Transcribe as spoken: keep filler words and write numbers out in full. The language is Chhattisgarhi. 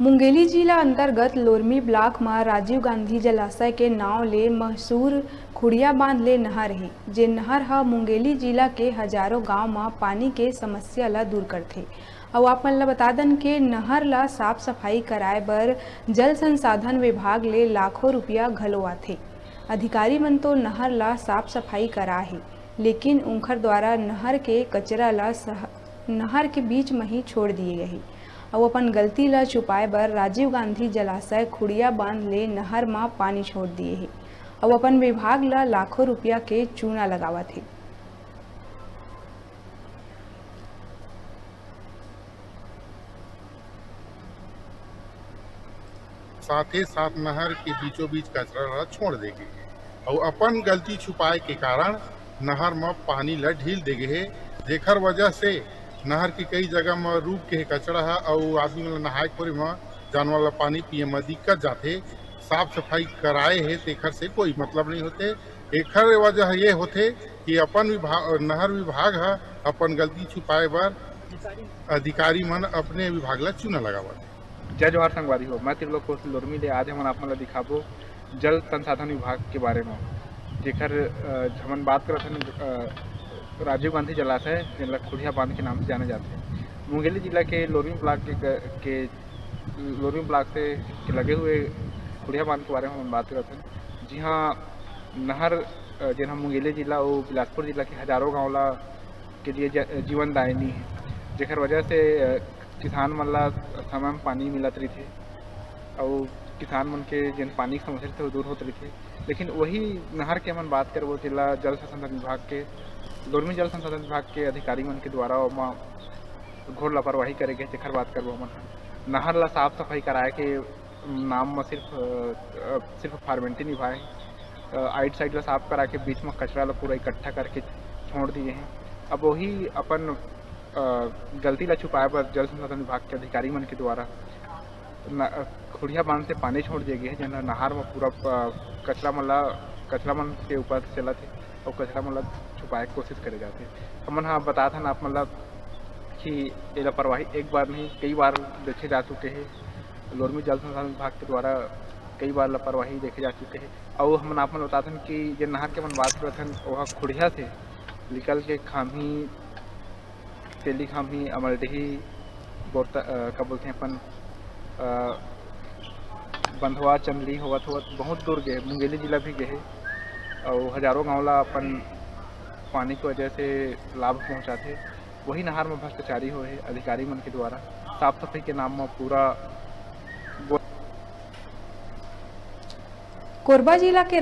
मुंगेली जिला अंतर्गत लोरमी ब्लॉक म राजीव गांधी जलाशय के नांव ले मशहूर खुड़िया बांध ले नहर हे, जे नहर ह मुंगेली जिला के हजारों गांव म पानी के समस्या ल दूर करथे। अउ आप मन ल बता दन के नहर ल साफ सफाई कराए बर जल संसाधन विभाग ले लाखों रुपया घलो आथे। अधिकारी मन तो नहर ल साफ सफाई करा हे, लेकिन उंखर द्वारा नहर के कचरा ल सह-, नहर के बीच म ही छोड़ दिए गए हे। अउ अपन गलती ल छुपाए बर राजीव गांधी जलाशय खुड़िया बांध ले नहर म पानी छोड़ दिए हे। अउ अपन विभाग ल लाखों रुपया के चूना लगावत हे। साथे साथ नहर के बीचों बीच कचरा ला छोड़ दे गे हे अउ अपन गलती छुपाए के कारण नहर म पानी ला ढील दे गे हे, जेखर वजह से नहर के कई जगह म रूक गे हे कचरा ह अउ आदमी मन ला नहाए खोरे म जानवर ला पानी पिए म दिक्कत जाथे। साफ सफाई कराए हे तेखर से कोई मतलब नहीं होथे। एखर वजह ये होथे कि अपन विभाग, नहर विभाग ह अपन गलती छुपाए बर अधिकारी मन अपने विभाग ला चूना लगावत हे। जय जोहार संगवारी हो, मैं त्रिलोक कोसली लोरमी ले। आज हमन आप मन ला दिखाबो जल संसाधन विभाग के बारे म, जेकर, अ, हमन बात करत हन, अ, राजीव गांधी जलाशय, जेन ला खुड़िया बांध के नाम से जाने जाथे। मुंगेली जिला के लोरमी ब्लॉक के, के लोरमी ब्लॉक से के लगे हुए खुड़िया बांध के बारे में हमन बात करत हन, जिहां नहर, अ, जेन ह मुंगेली जिला अउ बिलासपुर जिला के हजारों गांव ला के लिए ज-, जीवनदायिनी हे, जेकर वजह से, अ, किसान मन ला समय म पानी मिलत रहिथे अउ किसान मन के जेन पानी के समस्या रहिथे, वो दूर होत रहिथे। लेकिन वही नहर के हमन बात करबो, जेला जल संसाधन विभाग के, लोरमी जल संसाधन विभाग के अधिकारी मन के द्वारा ओमा घोर लापरवाही करे गे, जेकर बात करबो हमन ह। नहर ला साफ सफाई कराए के नाम म सिर्फ, अ, अ, सिर्फ फॉर्मेलिटी निभाए हे। अ, आइड साइड ला साफ करा के बीच म कचरा ला पूरा इकट्ठा करके छोड़ दिए हे। अब वही अपन, अ, गलती ला छुपाए बर जल संसाधन विभाग के अधिकारी मन के द्वारा न-, अ, खुड़िया बांध से पानी छोड़ दिए गे हे, जेन ह नहर म पूरा, अ, कचरा मन ला, कचरा मन के ऊपर चलत हे अउ कचरा मन ला छुपाए के कोशिश करे जाथे। हमन ह बतात हन आप मन ला कि ए लापरवाही एक बार नहीं, कई बार देखे जा चुके हे। लोरमी जल संसाधन विभाग के द्वारा कई बार लापरवाही देखे जा चुके हे। अउ हमन आप मन बताथन कि जे नहर के हमन बात करत हन, ओहा खुड़िया से निकल के खाम्ही, तेली खाम्ही, अमलडीही, बोरता, अ, का बोलथे अपन, अ, बंधवा, चंदली होवत होवत बहुत दूर गे, मुंगेली जिला भी गे हे। अउ हजारों गांव ला अपन पानी के वजह से लाभ पहुंचाथे। वही नहर में भ्रष्टाचारी होए हे अधिकारी मन के द्वारा, साफ सफाई के नाम में पूरा गो- कोरबा जिला के